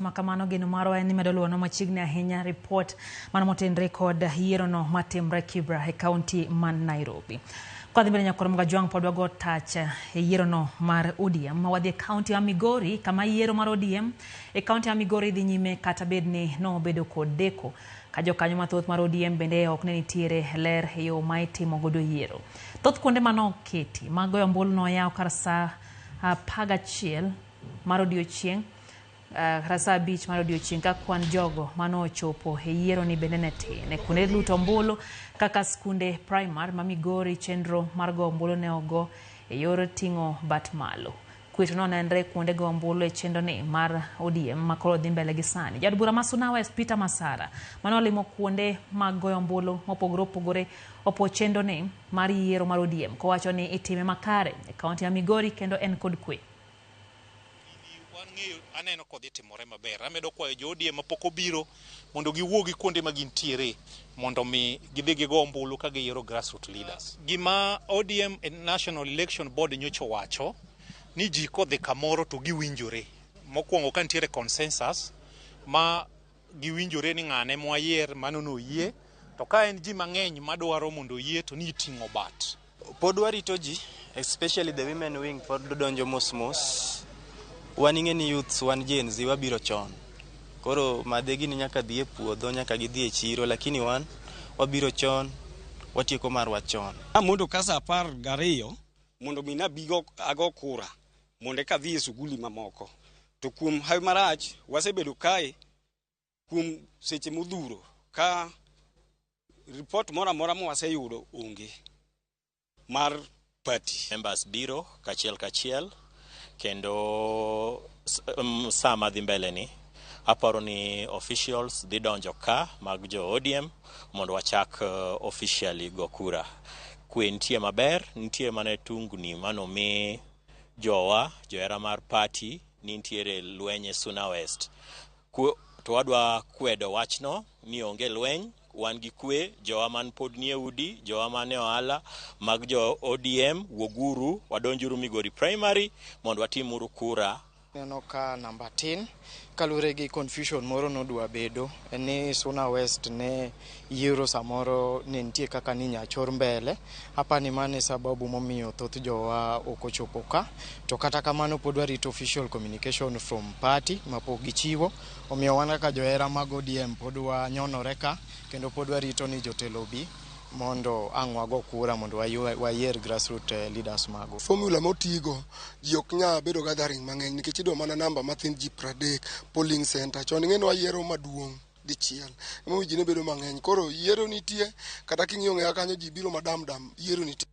Makamano geno marwa en ni medo luwono machiegni ahinya ripot mano motenre kod yierono matimre Kibra e kaunti man Nairobi. Kwadhi mbele nyakwar Mgajwang' pod wago tach e yierono mar ODM ma wadhi e kaunti ma Migori kama yiero mar ODM e kaunti ma Migori dhi nyime kata bed ni nobedo kod deko ka jokanyo mathoth mar ODM bende ok ne nitiere ler e yo ma itimo godo yiero. Thoth kuonde manoketi mag goyo ombulu noyaw kar saa 11 mar odiochieng' kata saa 5 mar odiochieng' ka kwan jogo manochopo e yiero ni bende ne tin. E kuonde luto ombulu kaka skunde primar ma Migori, chenro mar go ombulu ne ogo e yor ting'o bat malo. Kwe to nonenre kuonde go ombulu e chenro ni mar ODM ma koro dhi mbele gi sani. Jaod bura ma Suna West Peter Masara manolimo kuonde mag goyo ombulu mopogore opogore opo chenro ni mar yiero mar ODM kowacho ni itime makare e kaunti ma Migori kendo en kod kwe. Wang'eyo aneno kodhi timore maber. Amedo kwayo jo ODM mapok obiro mondo giwuogi kuonde ma gintiere mondo mi gidhi gigo ombulu ka giyiero grassroots leaders. Gima ODM National Election Board nyocha owacho ni ji kodhi kamoro to giwinjore. Mokwongo ka nitiere consensus ma giwinjore ni ng'ane mwayier mano noyie, to ka en ji mang'eny madwaro mondo oyie to ni iting'o bat. Pod warito ji, especially the women wing pod donjo mos mos. Wan ing'e ni youths wan Gen Z wabiro chon. Koro madhe gini nyaka dhi e puodho, nyaka gidhi e chiro, lakini wan wabiro chon, watieko marwa chon. Mondo ka saa 12 mondo mi nabi ago kura mondo eka adhi e suguli mamoko. To kuom hawi marach wasebedo kae kuom seche modhuro ka report moro amora mwaseyudo onge mar party. Members biro kachiel kachiel kendo saa madhi mbele ni aparo ni officials dhi donjo ka mag jo ODM mondo wachak officially go kura. Kwe nitie maber, nitie mana tungni manomi jowa johera mar party ni nitiere lweny e Suna West. To wadwa kwedo wachno ni onge lweny, wan gi kwe, jowa man pod nie udi, jowa man e ohala mag jo ODM, wuoguru, wadonjuru Migori Primary mondo watimuru kura. Neno ka namba tin kaluwore gi confusion moro nodwa bedo ni Suna West ne yiero samoro ne nitie kaka ni nyachor mbele apani mano e sababu momiyo thoth jowa ok ochopo ka to kata kamano pod warito official communication from party mapok gichiwo omiyo wan kaka johera mag ODM pod wanyonore ka kendo pod warito ni jotelo obi mondo ang' wago kura mondo wayier grassroot leaders mago. Formula motigo ji ok nyal bedo gathering mang'eny nikech idwa mana namba mathin ji 30 polling center. Chon ing'e ni wayiero maduong' dichiel emomiyo ji ne bedo mang'eny. Koro yiero nitie kata king'iyo ng'eya kanyo ji biro madam dam yiero nitie.